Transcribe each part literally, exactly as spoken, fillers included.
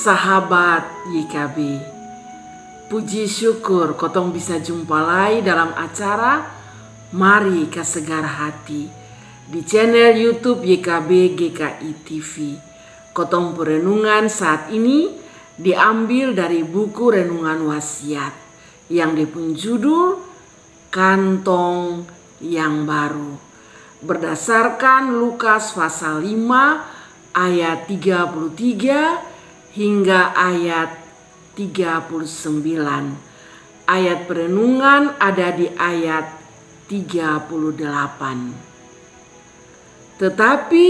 Sahabat Y K B, puji syukur kotong bisa jumpa lai dalam acara Mari Kasegar Hati di channel YouTube Y K B G K I T V. Kotong perenungan saat ini diambil dari buku Renungan Wasiat yang dia pung judul Kantong yang Baru, berdasarkan Lukas pasal lima ayat tiga puluh tiga hingga ayat tiga puluh sembilan. Ayat perenungan ada di ayat tiga puluh delapan. Tetapi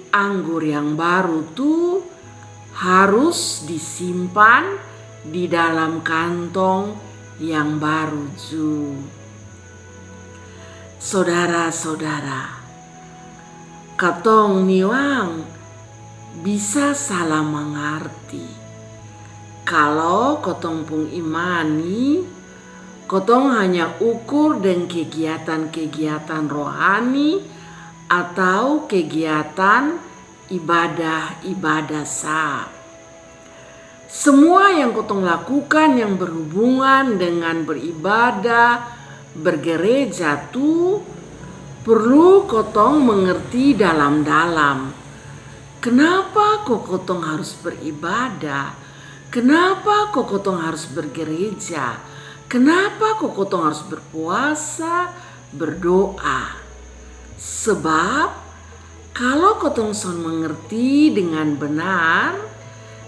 anggur yang baru tu harus disimpan di dalam kantong yang baru ju. Sodara-sodara, katong ni wang bisa salah mangarti kalo kotong pung iman ni kotong hanya ukur deng kegiatan-kegiatan rohani atau kegiatan ibadah-ibadah sa. Semua yang kotong lakukan yang berhubungan dengan beribadah, bergereja tu perlu kotong mengerti dalam-dalam. Kenapa ko kotong harus beribadah? Kenapa ko kotong harus bergereja? Kenapa ko kotong harus berpuasa, berdoa? Sebab kalo kotong son mengerti dengan benar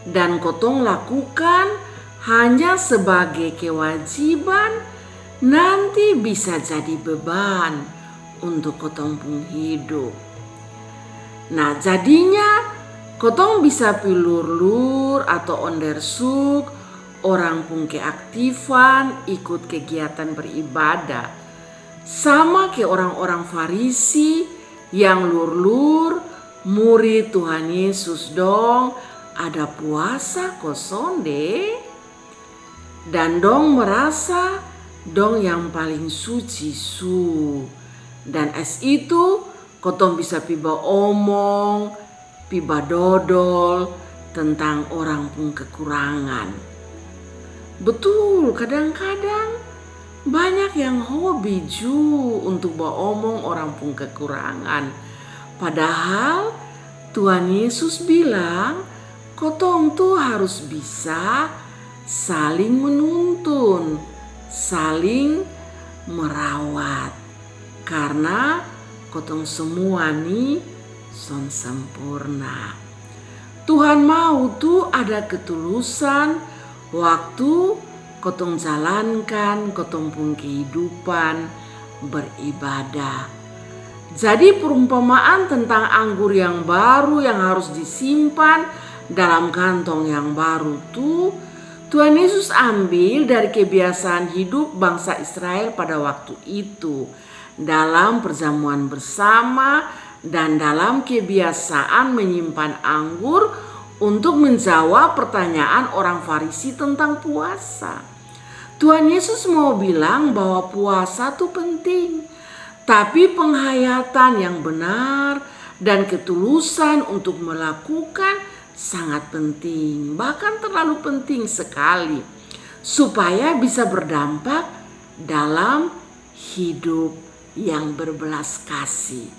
dan kotong lakukan hanya sebagai kewajiban, nanti bisa jadi beban untuk kotong pung hidup. Nah, jadinya kotong bisa pi lur-lur atau ondersuk orang pung keaktifan ikut kegiatan beribadah. Sama ke orang-orang Farisi yang lur-lur murid Tuhan Yesus dong ada puasa ko sonde, dan dong merasa dong yang paling suci su. Dan es itu kotong bisa pi baomong, pi badodol tentang orang pung kekurangan. Betul, kadang-kadang banyak yang hobi ju untuk baomong orang pung kekurangan. Padahal Tuhan Yesus bilang, kotong tu harus bisa saling menuntun, saling merawat. Karna kotong semua ni son sempurna. Tuhan mau tu ada ketulusan waktu kotong jalankan kotong pung kehidupan beribadah. Jadi perumpamaan tentang anggur yang baru yang harus disimpan dalam kantong yang baru tu Tuhan Yesus ambil dari kebiasaan hidup bangsa Israel pada waktu itu, dalam perjamuan bersama dan dalam kebiasaan menyimpan anggur untuk menjawab pertanyaan orang Farisi tentang puasa. Tuhan Yesus mau bilang bahwa puasa tu penting, tapi penghayatan yang benar dan ketulusan untuk melakukan sangat penting, bahkan terlalu penting sekali, supaya bisa berdampak dalam hidup yang berbelas kasih.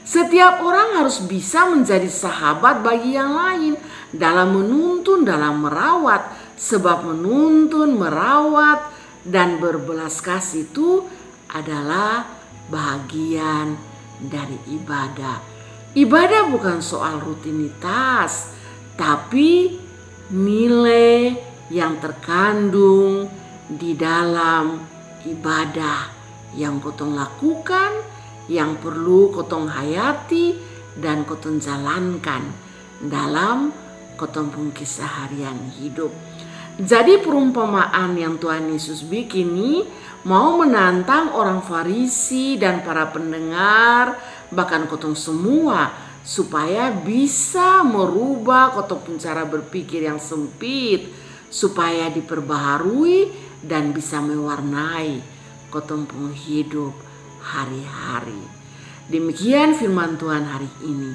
Setiap orang harus bisa menjadi sahabat bagi yang lain dalam menuntun, dalam merawat, sebab menuntun, merawat, dan berbelas kasih itu adalah bahagian dari ibadah. Ibadah bukan soal rutinitas, tapi nilai yang terkandung di dalam ibadah yang kotong lakukan, yang perlu kotong hayati dan kotong jalankan dalam kotong pung keseharian hidup. Jadi perumpamaan yang Tuhan Yesus bikin ni mau menantang orang Farisi dan para pendengar, bahkan kotong semua, supaya bisa merubah kotong pung cara berpikir yang sempit, supaya diperbaharui dan bisa mewarnai kotong pung hidup hari-hari. Demikian firman Tuhan hari ini.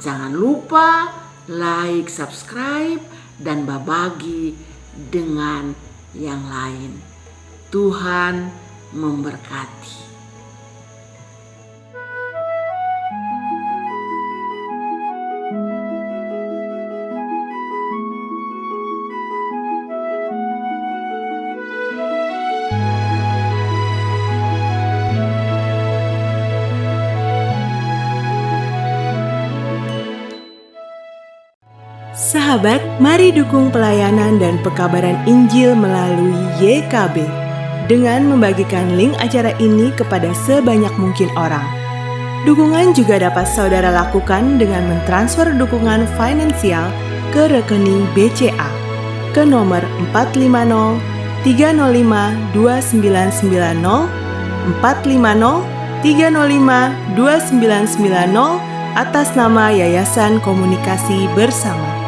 Jangan lupa like, subscribe, dan babagi dengan yang lain. Tuhan memberkati. Sahabat, mari dukung pelayanan dan pekabaran Injil melalui Y K B dengan membagikan link acara ini kepada sebanyak mungkin orang. Dukungan juga dapat saudara lakukan dengan mentransfer dukungan finansial ke rekening B C A ke nomor empat lima nol tiga nol lima dua sembilan sembilan nol, empat lima nol tiga nol lima dua sembilan sembilan nol, atas nama Yayasan Komunikasi Bersama.